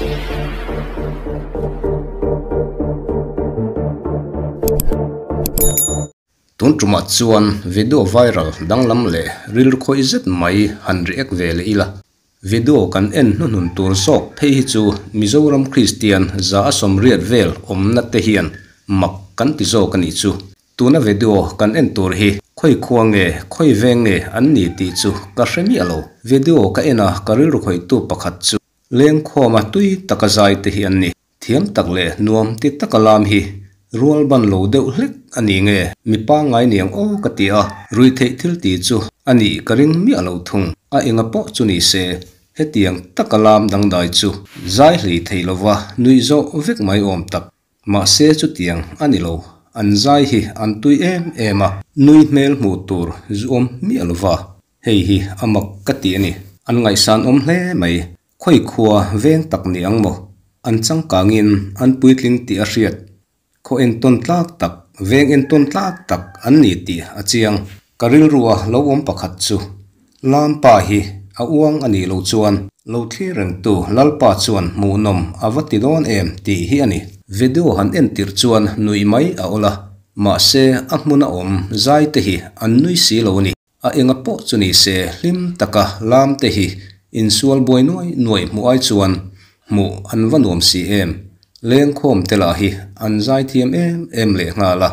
Tun tumah chuan video viral danglam leh rilru khawih zet mai han react ve leh ila. Video kan en hnuhnun tur zawk phei hi chu Mizoram Kristian 180 vel awmna te hian mak kan ti zawk a nih chu. Tuna video kan en tur hi khawi khua nge khawi veng nge an ni tih chu ka hre miah lo. Video ka en a ka rilru khawihtu pakhat chu lengkhawma tui taka zai te hi an ni. Thiam tak leh nuam ti taka lam hi rual ban lo deuh hlek a ni nge mi pangngai niang aw ka ti a, rui theih thil ti chu a nih ka ring miah lo thung. A enga pawh chu ni se, hetiang taka lam dangdai chu zai hlei thei lova nuih zawh vek mai awm tak. Mahse chutiang a ni lo, an zai hi an tui em em a, nui hmel hmuh tur zu awm miah lova, hei hi a mak ka ti a ni. An ngaihsan awm hle mai. Khawi khua veng tak ni ang maw? An changkangin an puitling tih a hriat. Khaw entawn tlak tak, veng entawn tlak tak an ni tih a chiang. Ka rilrua lo awm pakhat chu Lampa hi a uang a nih loh chuan lo thlir rengtu Lalpa chuan hmuhnawm a va ti dawn em tih hi a ni. Video han entir chuan nuih mai a awl a, mahse a hmuna awm zai te hi an nui si lo a ni. A enga pawh chu ni se hlim taka lam te hi insual buai nuai nuai hmuh ai chuan hmuh an va nuam si em. Lengkhawm te lah hi an zaithiam em em leh nghal a.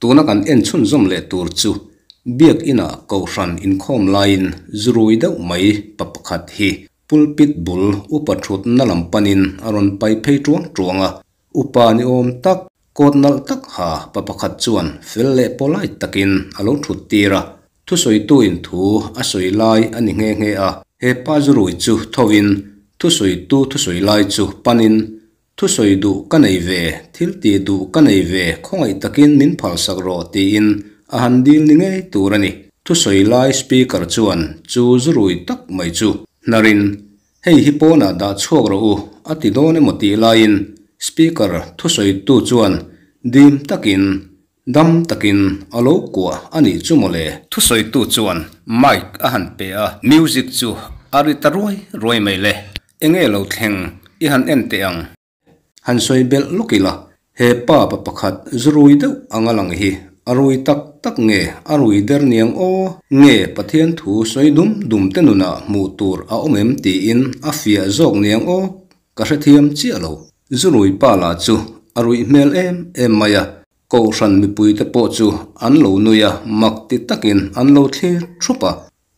Tuna kan en chhunzawm leh tur chu Biak Inah Kohhran inkhawm laiin zurui deuh mai pa pakhat hi pulpit bul upa thutna lam panin a rawn pai phei tuang tuang a. Upa ni awm tak, coat nalh tak ha pa pakhat chuan fel leh polite takin a lo thut tir a. Thusawitu-in thu a sawi lai a ni nghe nghe a. He pa zurui chu thovin thusawitu thusawi lai chu panin Thusawi duh ka nei ve, thil tih duh ka nei ve, khawngaih takin min phalsak rawh tiin a han dil ni ngei tur a ni. Thusawi lai speaker chuan chu zurui tak mai chu hnarin, Hei hi pawnah dah chhuak rawh u a ti dawn emaw tih laiin speaker thusawitu chuan dim takin, dam takin a lo kuah a nih chu mawle. Thusawitu chuan mic a han pe a, music chu a ri ta ruai ruai mai le. Enge lo thleng i han en teh ang. Han sawi belh lawk ila, he pa pa pakhat zu rui deuh anga lang hi a rui tak tak nge a rui der niang aw? Nge Pathian thu sawi dum dum te nunah hmuh tur a awm em tiin a fiah zawk niang aw? Ka hrethiam chiah lo. Zu rui pa lah chu a ruih hmel em em mai a, Kohhran mipuite pawh chu an lo nui a, mak ti takin an lo thlir thup a.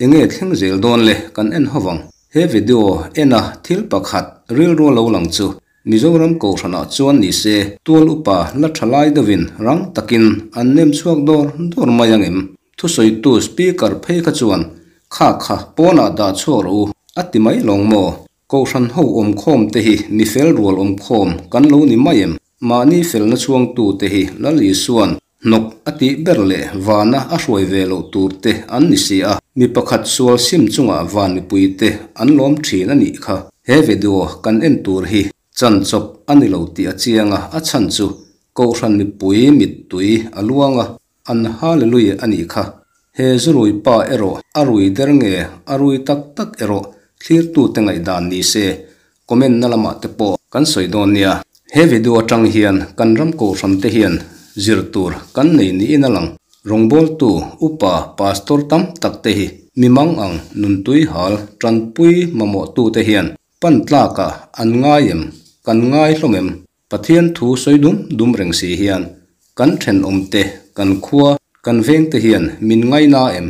Enge thleng zel dawn le kan en ho vang. He video en a thil pakhat rilru lo lang chu Mizoram Kohhranah chuan ni se tual upa la tha lai deuhin rang takin an nem chhuak dawr dawr mai ang em? Thusawitu speaker phei kha chuan kha kha pawnah dah chhuak rawh u a ti mai lawng maw? Kohhran ho awmkhawm te hi mi fel rual awmkhawm kan lo ni mai em? Mahni felna chhuangtute hi Lal Isua'n hnawk a tih ber leh vana a hruai ve loh tur te an ni si a, mi pakhat sual sim chungah van mipui te an lawm thin a nih kha. He video kan en tur hi chan chawp a ni lo tih a chiang a, a chhan chu Kohhran mipui mittui a luang a, an Hallelujah a nih kha. He zurui pa erawh a rui der nge a rui tak tak erawh thlirtute ngaihdan ni se Comment na lamah te pawh kan sawi dawn nia. He video atang hian kan ram kohhran te hian zir tur kan nei niin a lang. Rawngbawltu, upa, pastor tam tak te hi mi mang ang nuntui hal tanpui mamawhtu te hian pan tlakah an ngai em? Kan ngai hlawm em? Pathian thu sawi dum dum reng si hian kan thenawm te, kan khua, kan veng te hian min ngaina em?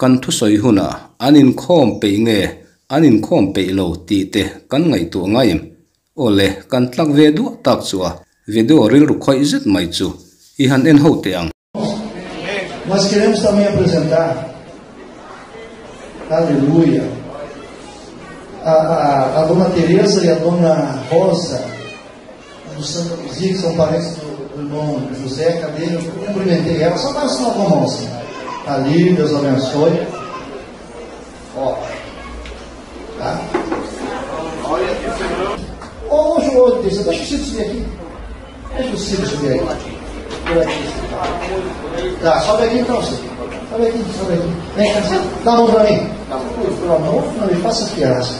Kan thusawi hunah an inkhawm peih nge an inkhawm peih lo tih te kan ngaihtuah ngai em? Aw le, kan tlak ve duah tak chu a video rilru khawih zet mai chu i han en ho teh ang. Nós queremos também apresentar, aleluia, a, a, a dona Teresa e a dona Rosa, do Santa Luzia, que são parentes do, do irmão José, cadê? Eu cumprimentei ela, só dá um sinal com a mão assim. Ali, Deus abençoe. Ó. Tá? Ô, ô, ô, deixa o Ciro subir aqui. Deixa o Ciro subir aqui. Por aqui. Tá, sobe aqui então, Ciro. Sobe aqui, sobe aqui. Vem cá, dá a mão pra mim. Pelo amor, não me faça fiasco.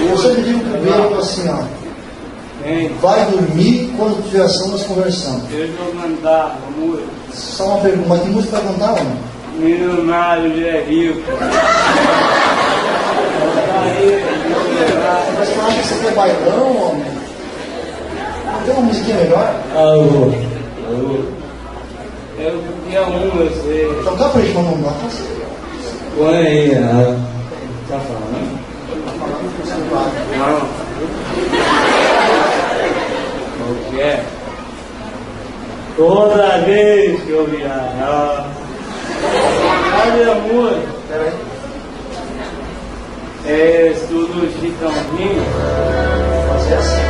Eu sempre digo pro bêbado assim, ó. Vai dormir quando tiver ação, nós conversamos. Eu vou mandar uma música. Só uma pergunta, mas que música vai cantar, homem? Milionário já é rico. Mas falar que você quer bailão, homem? Não tem uma musiquinha melhor? Alô, alô. Eu queria uma, eu sei. Então capricha, mas não dá pra fazer. Põe aí, ah. Tá falando? Não. O que é? Toda vez que eu viajar. Olha a música. Peraí. É, estudo Chitãozinho. Fazer assim.